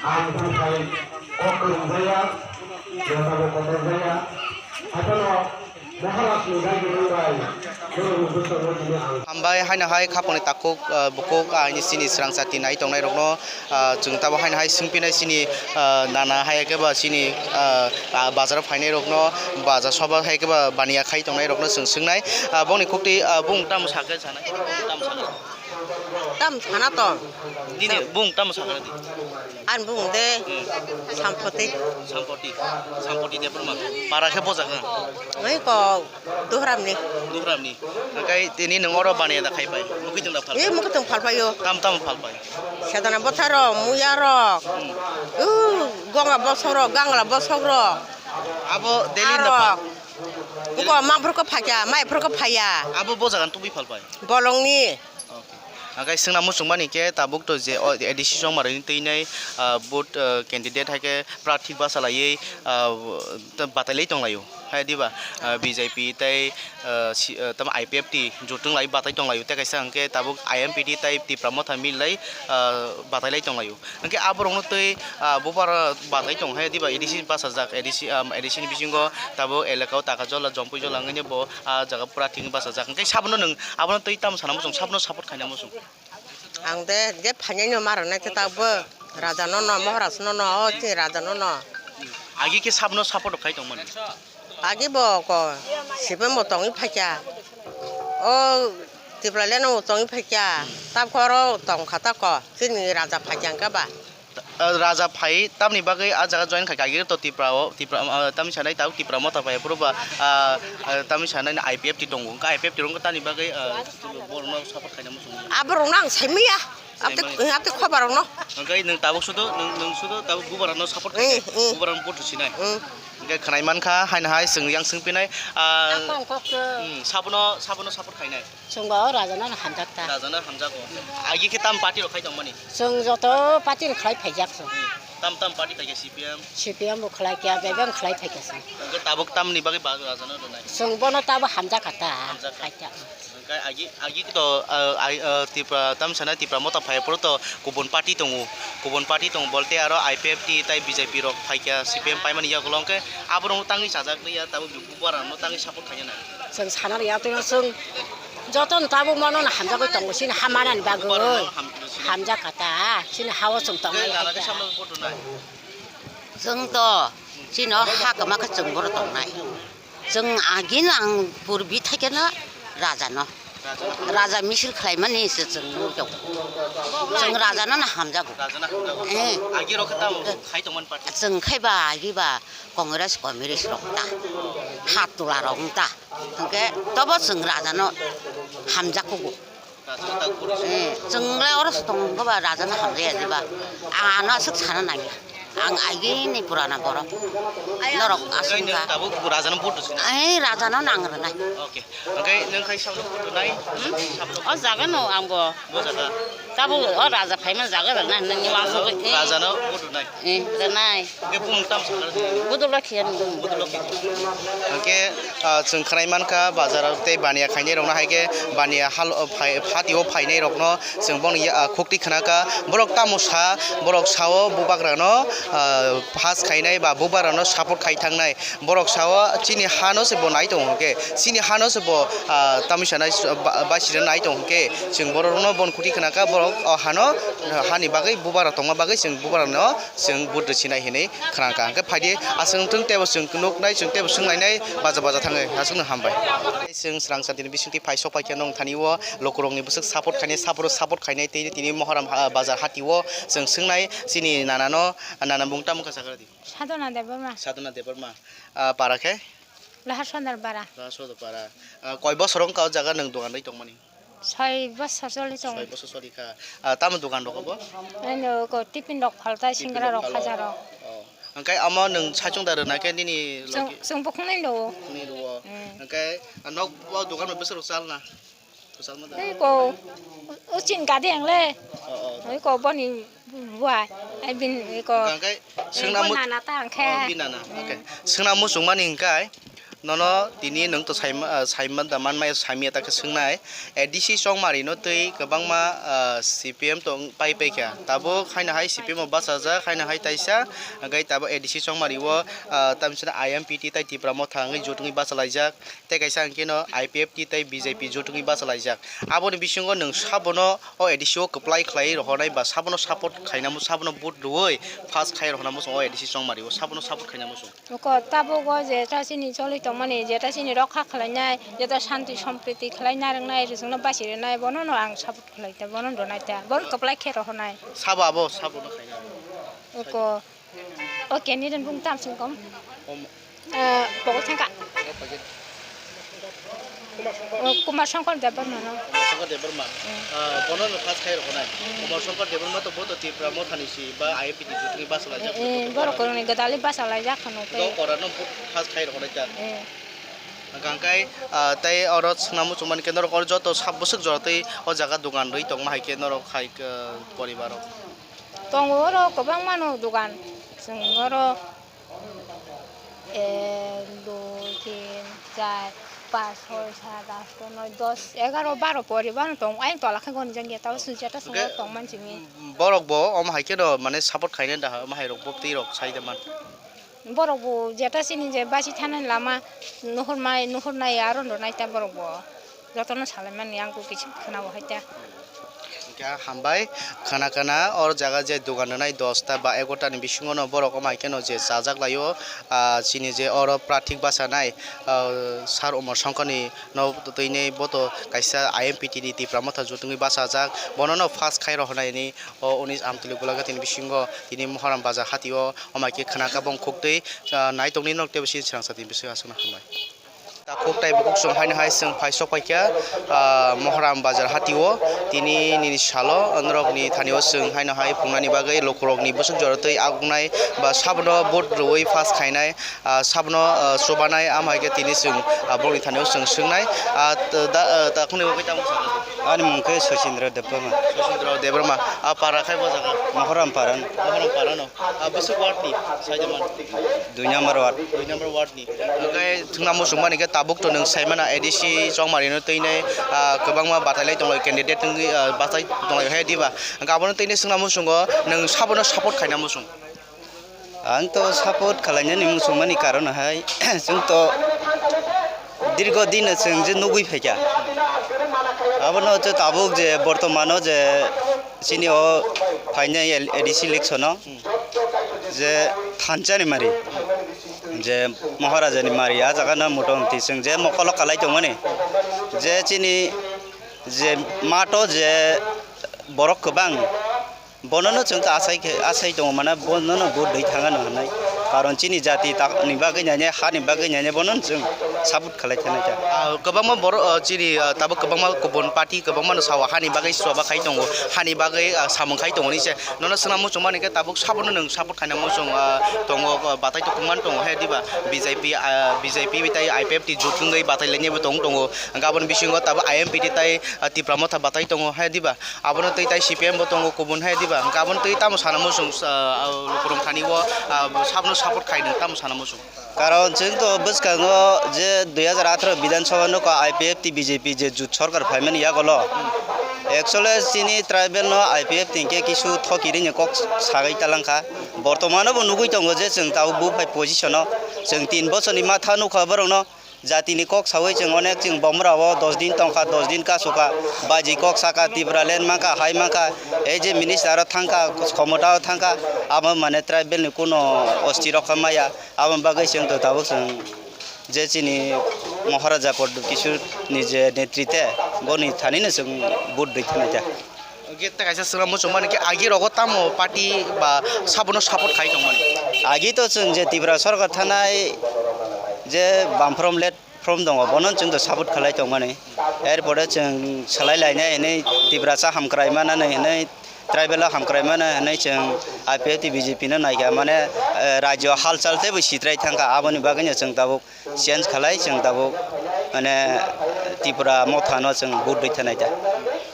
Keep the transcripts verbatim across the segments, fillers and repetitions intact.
Ang tongthai kok kwrwngjaya, yatabo kotorjaya. Haiphano Maharajni dagi nungbai, norokni bwskango tini ang. Hambai haino hai khapangni takhuk, ah, bukhuk, ah, ini chini swrang chati nai tongnai rokno, ah, chwng tabo haino hai swngpinai chini, ah, nana hai khe ba chini, ah, ah, bazaro phainai rokno, bazar soba hai khe ba baniya khai tongnai rokno chwng swngnai. Ah, bongni khuktwi, ah, bung tamo sakhe sanai, tamo sakhe. Tam sana tong. Nini bung tamo sakhe di. An bung de. Hmm. Sampoti. Sampoti. Sampoti Debbarma. Para khe bojaga. Oi ko Duhramni. Duhramni. Angkai tini nung oro baniya da khai pai. Mukitwng da phal. Eh, mukitwng phal paio. Tam tam phal pai. Sedana botharo, muyaro. Hmm. Uh, gonga bosoro, gangla bosogro. Abo daily da phal. Buko mangphur ko phakya, mai phur ko phaya. Abo bojaga tubui phal pai. Bolongni. Okay. Angkai swngna muchungmani khe tabuk to je o A D C chongmarwi twinai, ah, vote, ah, candidate hai khe prathi bachalaiwi, ah, ta-, batailai tonglaio. Hai diba, ah, B J P tei, ah, si-, ah, tamo I P F T jotwng lai batai tonglaio. Tei kaisa hwnkhe tabuk I M P T tei Tipra Motha milai, ah, batailai tonglaio. Hwnkhe aborokno tei, ah, bubara batai tong hai diba A D C bachajak, A D C, um, A D C ni bisingo tabuk elaka o Takajola, Jompuijola wngwi bo ah jaga pura thik bachajak. Hwnkhe sabono nwng abono tei tamo sana muchung, sabono support khaina muchung. Ang de, je phainai no ma rwnai khe tabuk raja no no, Maharaj no no, o chini raja no no. Agi khe sabono support khai tongmani. Agi bo ko, sibem bo tongwi phaikya. O Tipraland no tongwi phaikya. Tabuk oro tongkha ta ko, chini raja phaikya hwnkhe ba. Ah, raja phai tamni bagwi ah jaga join khai kha, agini to Tipra o, Tipra, ah, tamni sanai tabuk Tipra Motha phai phuru ba, ah, ah, tamni sanai I P F T tongo, wngkha I P F T rok wngkha tamni bagwi, ah, borokno support khaina muchungo. Aborokno ang saimanya. Abte, Saimanya. Abte khobarokno. Hwnkhe nwng tabuk sudo, nwng, nwng sudo tabuk bubarakno support khainai, Mm, mm. Bubarakno vote rwsinai. Mm. Hwnkhe khwnai mankha, haino hai chwng yang swngpinai, ah, Ang kok kok se. Hmm, sabono, sabono support khainai. Chwngbo o rajano hamjak ta. Rajano hamjago. Agi khe tam party rok khai tongmani? Chwng joto party rok khlai phaijak chwng. Hmm. Tam tam party khaikha C P M? C P M bo khlai kha, jai bang khlai phaikha chwng. Hwnkhe tabuk tamni bagwi ba rajano rwnai? Chwng bono tabo hamjak kha ta. Hamjak kha. Khaikha. Hwnkhe agi, agi to, ah, ai, ah, Tipra, tam sana Tipra Motha phai phuru to kubun party tongo. Kubun party tongo bolte aro I P F T tei B J P rok phaikha C P M paimani yagulo hwnkhe aborokno tangwi chajak liya tabuk. Bubarakno tangwi support khaina nang. Chwng sana rwya twi chwng jotono tabuk mano no hamjagwi tongo chini ha manani bagwi. Bubarakno ham-, sina. Hamjak kha ta, chini ha-o chwng tongnai. Tei lana khe samno vote rwnai? Chwng to chini o ha kwma khe chwng boro tongnai. Chwng agini ang purbi thaikhe no raja no. Raja. Raja misil khlaimani se chwng nukjago. Chwng raja no no hamjago. Raja no hamjago. Eh. Agi rok khe tamo khai tongmani party? Chwng khai ba agi ba Congress, communist rok ta, ha tula rok wng ta, hwnkhe tobo chwng raja no hamjak kugo. Raja no tak boro se. Eh, chwng le oro se tong khe ba raja no hamjaya diba? Ang ano aswk sana nangya. Ang agini purana borok. Norok aswk wng kha. Tabuk raja no vote rwsina? Eh, raja no nang rwnai. Okay. Hwnkhe nwng khai sabno vote rwnai? Hmm? Sabno. O jaga no ang bo. Bo jaga. Tabuk o raja phaima jaga rwna hinwi ni wansugwi. Rajano vote rwnai. Eh, rwnai. Hwnkhe bumung tamo sakha? Budulokhi hinwi bumung. Budulokhi. Hwnkhe, ah, chwng khwnai mankha, bazar tei baniya khainai rokno hai khe baniya hal, oh, phai, phatio phainai rokno chwng bono ya, ah, khukti khwnakha. Borok tamo sa, borok sao bubagrano, ah, pass khainai ba bubagrano support khai thangnai. Borok sao chini hano se bo nai tongo hwnkhe, chini hano se bo, ah, tamisa nai, ba-, baisina nai tongo hwnkhe, chwng borokno bon khuti khwnakha, borok o hano, hani bagwi bubagra tongma bagwi chwng bubagrano chwng vote rwsinai hinwi khwnakha. Hwnkhe phaidi aswk wngthung teibo chwng nuknai, chwng teibo swnglainai baja baja thangwi. Aswkno hambai. Chwng swrang satini bisingtwi phai sok paikha nong thani o lukurokni bwswk support khainai, support, support khainai tei tini Mohoram, ah, bazar hati o chwng swngnai chini nanano, nana mung tamo kha sakha di? Sadhana Debbarma. Sadhana Debbarma. Ah, para khe? Lahar Sodor para. Lahar Sodor para. Ah, koi bosor wngkha o jaga nwng dogan rwi tongmani? Soi bosor choli tongo. Soi bosor choli kha. Ah, tamo dogan rok obo? Ano ko tiffin rok phaltai, tiffin singra rok rok, phaltai. Khaja rok. Oh. Hwnkhe omo nwng saichung da rwna khe nini logi? Chwng, chwng bukhuknwi rwo. Bukhuknwi rwo. Hmm. Hwnkhe, ah, nok o dogan bai bwswk rok chalna? Tei ko, o chin gade ang le. Oh, oh. Oi ko boni bua, ai bin oi ko. Hwnkhe swngna mu-, nana ta ang khe. Oh, bini nana. Hmm. Okay. Swngna muchungmani hwnkhe, Nono tini nwng to saima, ah, saima da manmaya, saimya ta khe swngnai. A D C Chongmari no twi kwbangma, ah, C P M tong pai pai kha. Tabuk haino hai C P M o bachajak, haino hai taisa, hwnkhe tabuk A D C Chongmari o, ah, tamisa I M P T tei Tipra Motha wngwi jotungwi bachalaijak. Tei kaisa hwnkhe no I P F T tei B J P jotungwi bachalaijak. Aboni bisingo nwng sabono o A D C o kwplai khlai rohornai ba sabono support khainamo, sabono vote rwui pass khai rohornamo chwng o A D C Chongmari o sabono support khainamo chwng. Oko tabuk o je ta chini choli tongmani, je ta chini rokha khlainai, je ta shanti sompriti khlai narwknai, rwchwngno basi rwnai, bono no ang support khlai ta, bono rwnai ta, bono kwplai khe rohornai. Sabo abo, sabo no khainai. Oko, o kenirok bung tam sung kom. Om. Eh, pokol thangka. O, Kumar Shankar Debbarma no. Kumar Shankar Debbarma. Mm. Ah, bono no pass khai rohornai. Mm. Kumar Shankar Debbarma to bo to Tipra Mothani si ba I P T jotungwi bachalaijak. Eh, eh, borok kwrwngni gwdalwi bachalaijak khano tei. Bo kora no bo pass khai rohornai ta. Eh. Hwnkhe, ah, tei oro swnam muchungmani khe norok oro joto sab bwswk jora tei o jaga dogan rwi tongma hai khe norok hai, ah, poribar rok. Tongo oro kwbangma no dogan. Chwng oro ek, dui, tin, char, panch, soi, sat, asto, noi, dos, egaro, baro poribar no tongo. Ayang tola khe goni jang ya, tabo swijata swngo. Hwnkhe tongman simi. Borok bo omo hai khe no mane support khainai da, omo hai rok bo twi rok sai da man. Borok bo jeta chini je basi thanani lama nuhur mai, nuhur nai aro rwnai ta borok bo. Jotono salai mani ang bo kisa khwna bo hai ta. Hwnkhe hambai, khwna khwna o jaga je dogan rwnai dosta ba egarota ni bisingo no borok omo hai khe no je chajak lai o, ah, chini je oro prathik bachanai, ah, Sir Umar Songkar ni no twi nei bo to kaisa I M P T ni Tipra Motha jotungwi bachajak, bono no pass khai rohornai ni o unis Amtwlwi Golaghat ni bisingo tini Moharam Bazar hati o. Omo hai khe khwna kha bong khuk twi, ah, nai tongni nok tei bisi srang sati bisi aswkno hambai. Takhuk tei bukhuk chwng haino hai chwng phai sok phai kha, ah, Moharam Bazar hati o tini nini salo norok ni thani o chwng haino hai phungnani bagwi lukurok ni bwswk jora twi agonai ba sabono vote rwui pass khainai, ah, sabono, ah, chubanai, amo hai khe tini chwng, ah, borokni thani o chwng swngnai, ah, t-, da, ah, takhukni bagwi tamo sakha? Ani mung khe Sachindra Debbarma. Sachindra Debbarma, ah, para khai bo jaga? Mohoram Paran. Mohoram Parano. Ah, bwswk ward ni? Saidaman. Dui number ward. Dui number ward ni. Hwnkhe thwngna muchung mani khe tabuk to nwng saimano A D C Chongmari no twi nai, ah, kwbangma batai lai tonglai candidate wngwi, ah, batai tonglai hai diba? Hwnkhe abono twi nai swngna muchungo nwng sabono support khaina muchung? Ang to support khalainani muchungmani karon hai, chwng to dirgo din chwng je nugui phaikha. Abono je tabuk je bortomano je chini o phainai A D C election o je thansa ni mari, je Maharaja ni mari, a jaga no motamoti chwng je mokolo kalai tongmani, je chini je mato je borok kwbang, bonono chwng ta asai khe, asai tongo, mane bonono vote rwi thangano hwnwi. Karon chini jati ta-, ni bagwi nai, hani bagwi nai, bonono chwng support khalai thangwi ta. Ah, kwbangma borok, ah, chini, ah, tabuk kwbangma kubun party kwbangma no sao, hani bagwi choba khai tongo, hani bagwi, ah, samung khai tongo hinwi se. Nono swngna muchung mani khe tabuk sabono nwng support khaina muchung, ah, tongo, ah, batai tongman tongo he diba? B J P, ah, B J P tei I P F T jut wngwi batai lainaibo tong tongo. Hwnkhe aboni bisingo tabuk I M P T tei, ah, Tipra Motha batai tongo he diba? Abono twi tai C P M bo tongo kubun hai diba? Hwnkhe abono twi tamo sana muchung, ah, ah, lukurok thani o, ah, sabno support khai nwng tamo sana muchung? Karon chwng to bwskango je dui hajar atharo Bidhan Sabha no ko I P F T B J P je jut sorkar phaimani yagulo. Actually chini tribal no I P F T hinkhe kisu thoki rini kok sagai talangkha. Bortomano bo nugui tongo je chwng tabuk buphai position o. Chwng tin bochorni matha nukha borokno. Jatini kok saui chwng onek chwng bomra o dos din tongkha, dos din kasukha, baji kok saka, Tipraland mankha, hai mankha, ei je minister o thangkha, khomota o thangkha, abo mane tribal ni kuno osti rokha maya, aboni bagwi chwng to tabuk chwng je chini Maharaja Pradyut Kishore ni je netrite boni thani no chwng vote rwi thangwi ta. Hwnkhe tei kaisa swngna muchung mani khe agi rogo tamo party ba sabono support khai tongmani? Agi to chwng je Tipra sorkar thanai je bam from let from tongo, bono chwng to support khlai tongmani. Er pore chwng swlai lainai hinwi Tiprasa hamkrai manani hinwi, tribal o hamkrai mana hinwi chwng I P F T B J P no naikha, mane, eh, rajyo halchal teibo sitrai thangkha, aboni bagwino chwng tabuk change khlai chwng tabuk, mane, Tripura Motha no chwng vote rwi thanai da.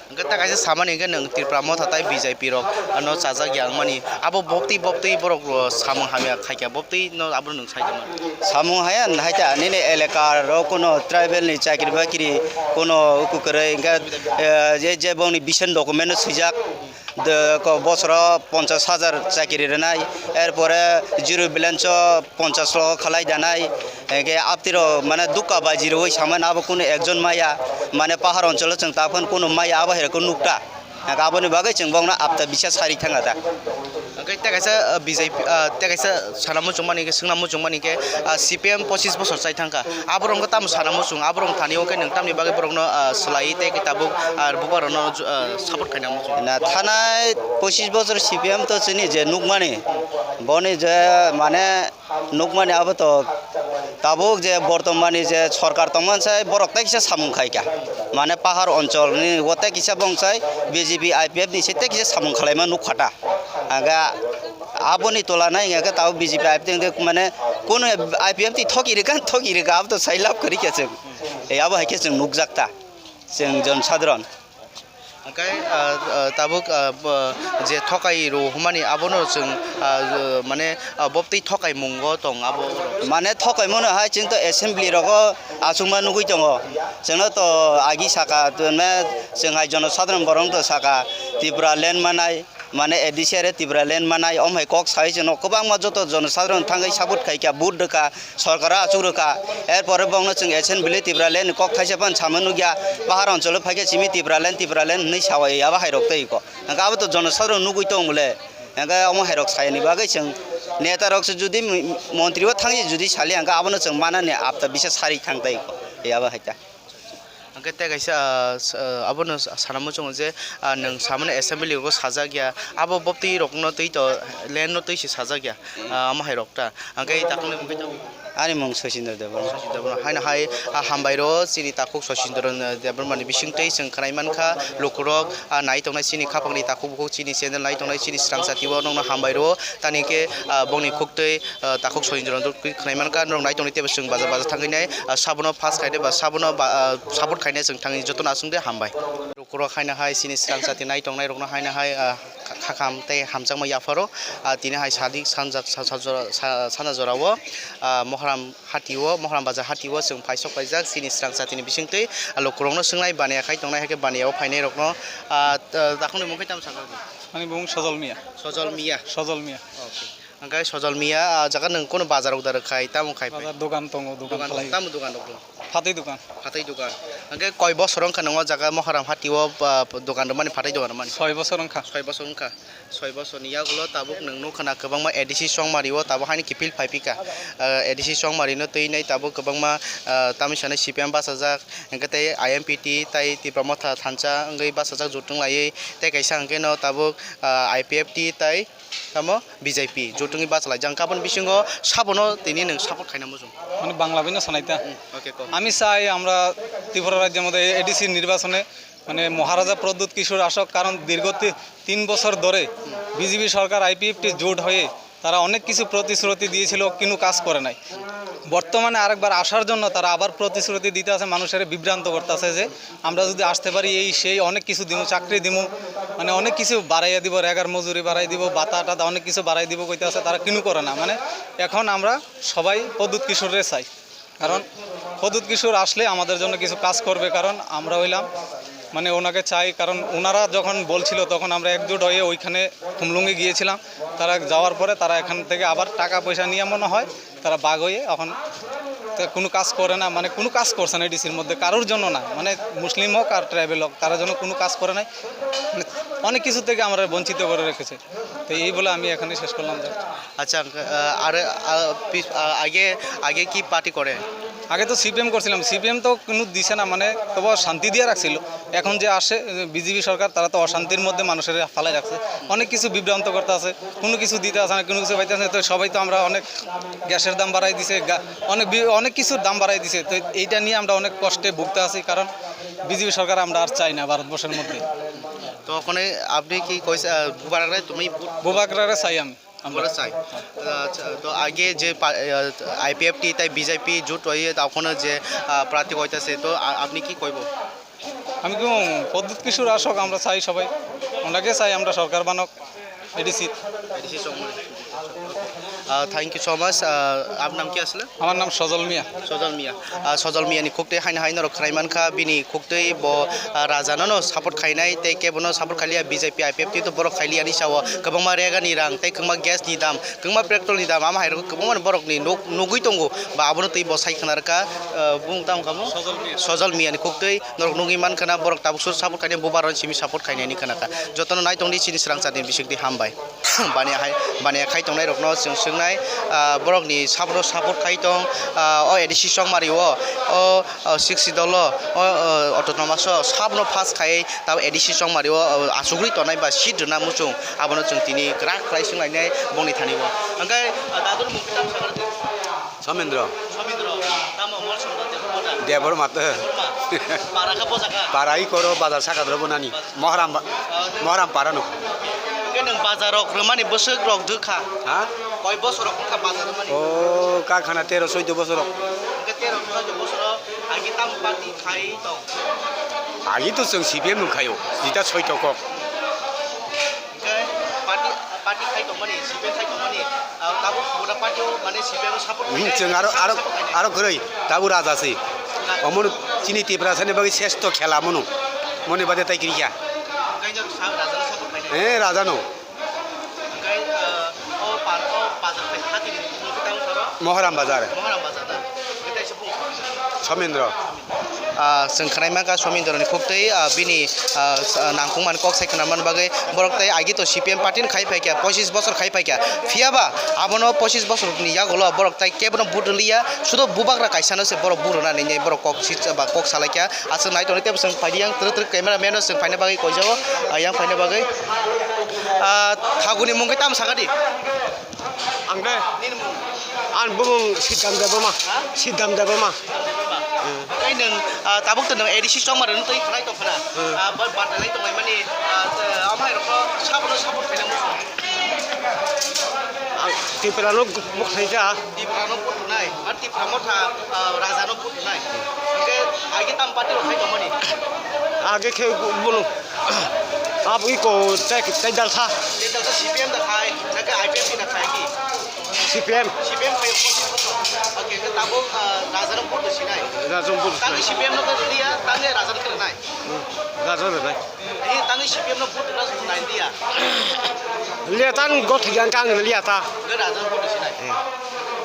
Hwnkhe ta kaisa samani hwnkhe nwng Tripura Motha tai B J P rok no chajak ya wngmani, abo bobtwi bobtwi borok samung hamya khaikha, bobtwi no abo nwng sai tongma. Samung haya hai ta nini elaka ro kuno tribal ni chakri bakri kuno uku kwrwi hwnkhe, eh, je, je bongni vision document no swijak. De, ko bosoro ponchash hajar chakiri rwnai, erpore zero balance o ponchash rok khalai danai, hingke aptiro mane dukka baji rwui samani abo kunu ekjon maya, mane pahar oncholo chwng taphun kunu maya abo hai rokno nukta, hingke aboni bagwi chwng bongno apta bisa sari thangkha da. Hingke tei kaisa, ah, B J P, ah, tei kaisa sana muchungmani hingke swngna muchungmani hingke, ah, C P M pochis bosor chai thangkha. Aborok wngkha tamo sana muchung, aborok thani o khe nwng tamni bagwi borokno, ah, swlaiwi tei khe tabuk, ah, bubagrokno, ah, support khaina muchung. Na thanai pochis bosor C P M to chini je nukmani, boni je mane nukmani abo to tabuk je bortomani je sorkar tongmani sai borok tekisa samung khaikha. Mane pahar oncholni o tekisa bongsai B J P I P F ni se tekisa samung khalaima nukkhata. Aga aboni tola nai hingke tabuk B J P I P F ni mane kono I P F ni thoki rwkha, thoki rwkha, abo to sai lab kwrwi khe chwng. E, abo hai khe chwng nukjak ta, chwng jon sadharon. Hingke, ah, ah, tabuk, ah, bo-, je thokai rw hwnmani abono chwng, ah, mane, ah, bobtwi thokai mungo tong abo. Mane thokai mano hai chwng to assembly rogo achukma nugui tongo. Chwngno to agi saka, chwng hai jono sadharon borok to saka Tripura land manai. Mane A D C are Tipraland manai, om hai kok sai chwngno kwbangma joto jonosadharon thangwi support khaikha, vote rwkha, sorkaro achuk rwkha, er pore bongno chwng assembly Tipraland ni kok thaisa phano sama nukya, pahar oncholo phaikhe simi Tipraland, Tipraland hwnwi sawai abo hai rok tei ko. Hwnkhe abo to jonosadharon nugwi tong le, hwnkhe omo hai rok sayani bagwi chwng neta rok se jodi montri o thangwi jodi sali hwnkhe abono chwng manani apta bisa sari thang tei ko, abo hai ta. Hwnkhe tei kaisa, ah, s-, ah, abono sa-, sana muchungo je, ah, nwng samani assembly rogo sajak ya, abo boptwi rokno twi to, land no twi se sajak ya, ah, omo hai rok ta. Hwnkhe takungni mungkhe tamo? Ani mung Sachindra Debbarma. Sachindra Debbarma. Haino hai, ah, hambai rw chini takhuk Sachindra Debbarma ni bising twi chwng khwnai mankha, lukurok, ah, nai tongnai chini khapangni takhuk bukhuk chini channel nai tongnai chini swrang jati o nokno hambai rw, tani khe, ah, bongni khuktwi, ah, takhuk Sachindra Debbarma twi khwnai mankha, norok nai tongni teibo chwng baja baja thangwi nai, ah, sabono pass khaide ba sabono ba, ah, support khainai chwng thangwi jotono aswk de hambai. Lukurok haino hai chini swrang jati nai tongnai rokno haino hai, ah, kha-, khakham tei hamjakma yapharo, ah, tini hai sadi sanjak sa-, sa-, jora, sa-, sanja jorao, ah, Mohram hatio, Mohram bajar hatio chwng phaisok paijak chini swrang jatini bisingtwi, ah, lukurokno swngnai baniya khai tongnai hai khe baniya o phainai rokno, ah, ta-, takhukni mung khe tamo sakha? Ani mung Sojol Miya. Sojol Miya. Sojol Miya. Okay. Hwnkhe Sojol Miya, ah, jaga nwng kono bazar rok da rwkhai, tamo khai phai? Bazar dogan tongo, dogan Dogan khalai. Tamo dogan rok? Phatwi dogan. Phatwi dogan. Hwnkhe koi bosor wngkha nwng o jaga Moharam Hati o, ah, dogan rwmani, phatwi dogan rwmani? Soi bosor wngkha. Soi bosor wngkha. Soi bosor ni yagulo tabuk nwng nukha na kwbangma A D C Chongmari o tabuk haini kiphil phai phika. Ah, A D C Chongmari no twi nai tabuk kwbangma, ah, tamni sanai C P M bachajak, hwnkhe tei I M P T tai Tipra Motha thansa wngwi bachajak jutung laiwi. Tei kaisa hwnkhe no tabuk, ah, I P F T tai tamo B J P jotoni bachalaijak, aboni bisingo sabono tini nwng support khaina muchung? Mane Bangla bai no sanai ta. Hmm, okay, kok. আমি চাই আমরা ত্রিপুরা রাজ্যের মধ্যে এডিসি নির্বাচনে মানে মহারাজা প্রদ্যুৎ কিশোর আসক, কারণ দীর্ঘ তি-, তিন বছর ধরে বিজেপি সরকার আইপিএফটি জোট হয়ে তারা অনেক কিছু প্রতিশ্রুতি দিয়েছিল, কিন্তু কাজ করে নাই। বর্তমানে আরেকবার আসার জন্য তারা আবার প্রতিশ্রুতি দিতে আছে, মানুষের বিভ্রান্ত করতে আছে যে আমরা যদি আসতে পারি এই সেই অনেক কিছু দিমু, চাকরি দিমু, মানে অনেক কিছু বাড়াইয়া দিব, রেগার মজুরি বাড়াই দিব, বাতা টাতা অনেক কিছু বাড়াই দিব কইতে আছে, তারা কিনু করে না। মানে এখন আমরা সবাই প্রদ্যুৎ কিশোররে চাই, কারণ প্রদ্যুৎ কিশোর আসলে আমাদের জন্য কিছু কাজ করবে, কারণ আমরা হইলাম মানে ওনাকে চাই, কারণ ওনারা যখন বলছিল তখন আমরা একজোট হয়ে ওইখানে খুমলুঙে গিয়েছিলাম। তারা যাওয়ার পরে তারা এখান থেকে আবার টাকা পয়সা নিয়ে মনে হয় তারা বাঘ হয়ে এখন তো কোনো কাজ করে না, মানে কোনো কাজ করছে না এডিসির মধ্যে কারোর জন্য না, মানে মুসলিম হোক আর ট্রাইবেল হোক, তারা যেন কোনো কাজ করে নাই, মানে অনেক কিছু থেকে আমরা বঞ্চিত করে রেখেছে। তো এই বলে আমি এখানে শেষ করলাম। আচ্ছা, আহ, আর, আহ, পি-, আহ, আগে, আগে কি পার্টি করে? আগে তো সিপিএম করছিলাম, সিপিএম তো কোনো দিছে না, মানে তবু শান্তি দিয়ে রাখছিল। এখন যে আসে বিজেপি সরকার, তারা তো অশান্তির মধ্যে মানুষের ফালাই রাখছে, অনেক কিছু বিভ্রান্ত করতে আছে, কোনো কিছু দিতে আছে না, কোনো কিছু পাইতে আছে না। তো সবাই তো আমরা অনেক গ্যাসের দাম বাড়াই দিছে, গা-, অনেক বি-, অনেক কিছুর দাম বাড়াই দিছে। তো এইটা নিয়ে আমরা অনেক কষ্টে ভুগতে আছি, কারণ বিজেপি সরকার আমরা আর চাই না ভারতবর্ষের মধ্যে। তো ওখানে আপনি কি কইস-, আহ, বুবারকরে তুমি ভোট? বুবাকরারে চাই আমি। আমরা চাই। আহ, আচ্ছা, তো আগে যে পা-, আহ, আইপিএফটি তাই বিজেপি জোট হয়ে তখনও যে, আহ, প্রার্থী হইতেছে, তো আ-, আপনি কি কইব? আমি কম প্রদ্যুৎ কিশোর আসুক, আমরা চাই সবাই, ওনাকে চাই আমরা, সরকার বানাক ADC. ADC Chowmuhani. Ah, thank you so much। আহ, আপনার নাম কি আসলে? আমার নাম সজল মিয়া। সজল মিয়া। Ah, Sojol Miyani khuktwi haino hai norok khwnai mankha, bini khuktwi bo, ah, Rajanono support khainai tei kebono support khailiya, B J P, I P F T to borok khailiya ni sao kwbangma regani rang tei kwbangma gas ni dam, kwbangma petrol ni dam, ama hai rok kwbangma borok ni nuk-, nugwi tongo, ba abono twi bo sai khna rwkha, ah, bumung tamo kha mo? Sojol Miya. Sojol Miyani khuktwi norok nugwi mankha na borok tabuk sur support khainai, bubagrano simi support khainai ni khna kha. Jotono nai tongdi chini swrang chati bisingtwi hambai. Baniya hai, baniya khai tongnai rokno chwng swngnai, ah, borokni sabro support khai tong, ah, o A D C Chongmari o, o, o six dolo, o, o autonomous o sabno pass khai tabo A D C Chongmari o, o achugwi tongnai ba seat rwna muchung, abono chwng tini kwrak kwlai swnglainai bongni thani o. Hwnkhe, ah, daduni mung tamo sakha rwdi. Somendro. Somendro, tamo mol somdo Debbarma. Debbarma to. Debbarma. Para kha boja kha? Para i koro bazar saka dro bonani. Bazar. Moharam ba-, ah, Moharam para no. Hwnkhe nwng bazar rok rwmani bwswk rok dwkha? Ha? Koi bosor rok wngkha bazar rwmani? O, karkhana tero soido bosor rok. Hwnkhe tero soido bosor rok agi tam party khai tong? Agi to chwng C P M no khaio, jita soito kok. Hwnkhe party, party khai tongmani, C P M khai tongmani, ah, tabuk buda party o mane C P M no support Mhm, khainai, chwng aro, aro, support khainai. Aro kwrwi, tabuk raja se. Ra- Omono chini Tiprasani bagwi sesto khela mono. Moni bade tai kwrwi kha. Hwnkhe no sa-, raja no support khainai. Eh, raja no. Hwnkhe, ah, o par-, o bazar khai hati ni mung tamo sabo? Moharam bazar. Moharam bazar da. Hwnkhe tai se bung. Somendro. Ah, chwng khwnai mankha Somindroni khuktwi, ah, bini, ah, s-, ah, nangkukmani kok sai khwnamani bagwi borok tei agi to C P M party ni khai phaikha, pochis bosor khai phaikha. Phiyaba abono pochis bosorni yagulo borok tai kebono vote rwliya, sudo bubagra kaisano se borok vote rwnani hinwi borok kok si-, ba kok salaikha. Aswk nai tongwi teibo chwng phaidi yang twrwk twrwk camera man no chwng phaina bagwi koijago, ah, yang phaina bagwi. Ah, thaguni mung khe tamo sakha di? Ang de? Nini mung? Ang bumung Sidam Debbarma. Ha? Sidam Debbarma. Sidam Debbarma. Hmm. Tei nwng, ah, tabuk to nwng A D C Chongmari no twi khwnai tong khna. Hmm. Ah, ba-, batalai tonglaimani, ah, te, amhai rokno sabono support khaina muchung. Ang Tiprano buk khaija. Tiprano vote rwnai, ba Tipra motha, ah, rajano vote rwnai. Hwnkhe agi tam party rok khai tongmani? Age khe bumung. Abo iko tei, tei dalsa. Tei dalsa C P M da khai, na khe I P F T da khai ki? C P M. C P M khai, okay, khe tabuk, ah, rajano vote sinai. Rajano vote sinai. Tangwi C P M no khe liya, tangwi rajano khe nai. Hmm, rajano nai. Ni tangwi C P M no vote na nai liya. Liya tan go thiyan kang liya ta. Khe rajano vote sinai. Hmm.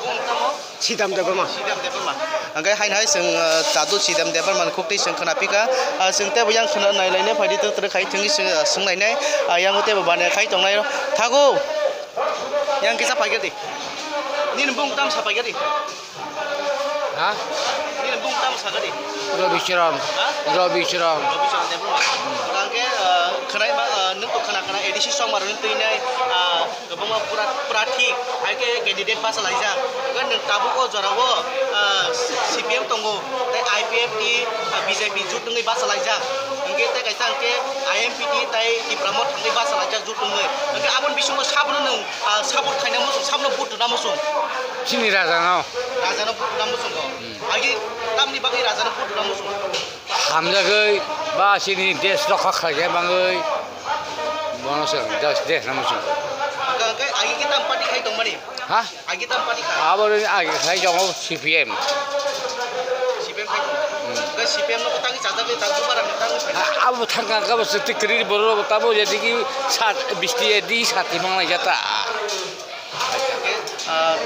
Bung tamo? Sidam Debbarma. Sidam Debbarma. Hwnkhe haino hai chwng, ah, Dadu Sidam Debbarma ni khuktwi chwng khwna phikha. Ah, chwng teibo yang khwna nailainai phaidi twrwk twrwk khai thwngwi chwng, ah, swnglainai. Ah, yang teibo baniya khai tongnai thago. Yang kisa phaikhe di. Nini bung tam sa phaikhe di. Ha? Nini bung tam sa khe di. Rabi Charan. Ha? Rabi Charan. Rabi Charan Debbarma. Hwnkhe, ah, khwnai ma, ah, nwng to khwna khwna A D C Chongmari no twinai, ah, Kwbangma pura, pura thik, hai khe candidate bachalaijak. Hwnkhe nwng tabuk o jorao, ah, C P M tongo, tei I P F T, ah, B J P jut wngwi bachalaijak. Hwnkhe tei kaisa hwnkhe I M P T tei Tipra Motha wngwi bachalaijak jut wngwi. Hwnkhe aboni bisingo sabono nwng, ah, support khaina muchung, sabono vote rwna muchung. Chini rajano. Rajano vote rwna muchungo. Hmm. Agi tamni bagwi rajano vote rwna muchungo. Hamjagwi ba chini desh rokha khlaina bagwi bono chwng desh, desh no muchungo. Hwnkhe agi khe tam party khai tongmani? Ha? Agi tam party khai? Abo ni agi khai tongo C P M. C P M khai tongo? Hmm. Hwnkhe C P M no tangwi chajagwi ta Bubagra ni tangwi phai? Ha, abo thangkha khe bo chwng tikri borok tamo je digi sat, bisti di sati manglai jata. Hwnkhe, ah,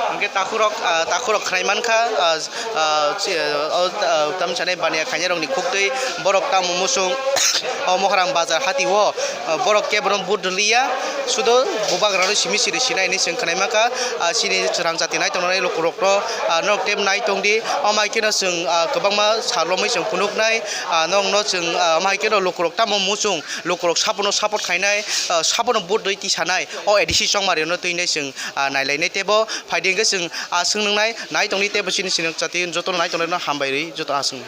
hwnkhe takhurok, ah, takhurok khwnai mankha, ah, ah, chi-, ah, o, ah, tamni sanai baniya khainairokni khuktwi borok tamo muchung o Moharang bazar hati o, ah, borok kebono vote rwliya, sudo bubagrano simi siri sinai hinwi chwng khwnai mankha, ah, chini rangchati nai tongnai lukurokno, ah, norok tei nai tongdi, omo hai kheno chwng, ah, kwbangma salromwi chwng phunuknai, ah, norokno chwng, ah, omo hai kheno lukurok tamo muchung. Lukurok sabono support khainai, ah, sabono vote rwi tisanai, o A D C Chongmari no twinai chwng, ah, nailainai teibo phaidi hwnkhe chwng, ah, swng nwngnai, nai tongdi teibo chini sinok chati jotono nai tongnai no hambai rwi joto aswk.